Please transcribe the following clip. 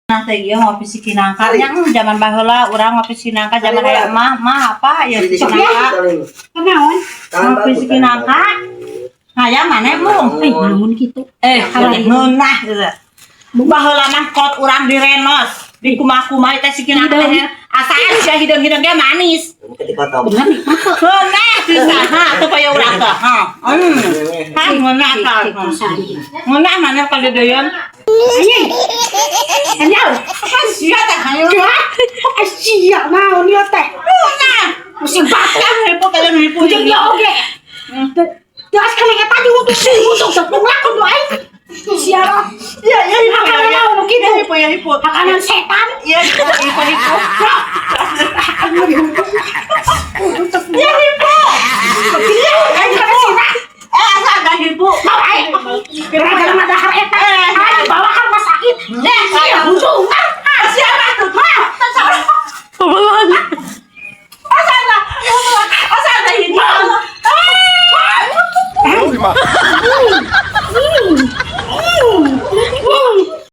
Nah, teh ieu ngopi si nangka nya, zaman baheula urang ngopi si nangka, zaman aya mah mah apa ya, si nangka. Kenaon? Ngopi si nangka. Hayang maneh mung? Eh, naon kitu? Eh, ngeunah gitu. Baheula mah kot urang di Renos, di kumaha-kumaha teh si nangka teh asaan sia hideung-hideung ge manis. Bener nih, mah. Ngeunah pisan, ha, teu kaya urang teh. Ha. Ha, ngeunah tah. Ngeunah maneh ka dieu. Anjing. Anyal. Apa sia teh hayu? Ya. Sia naon ieu teh? Ngeunah. Musibah. Kan hipu kalian hipu. Jeung dia oge. Teas kana eta diutus sih, utus tepung lakon do aing. Sia lah. Iya, hipu. Hakanan naon nu kitu? Iya, hipu ya hipu. Hakanan setan. Iya, hipu hipu hipu. Aduh, diutus. Utus. Iya, hipu. Iya, aing kana sina. Eh, asa agak hipu. Mau aing. Gara-gara madahar eta, aing dibawa ke rumah sakit. Eh, Sia busung.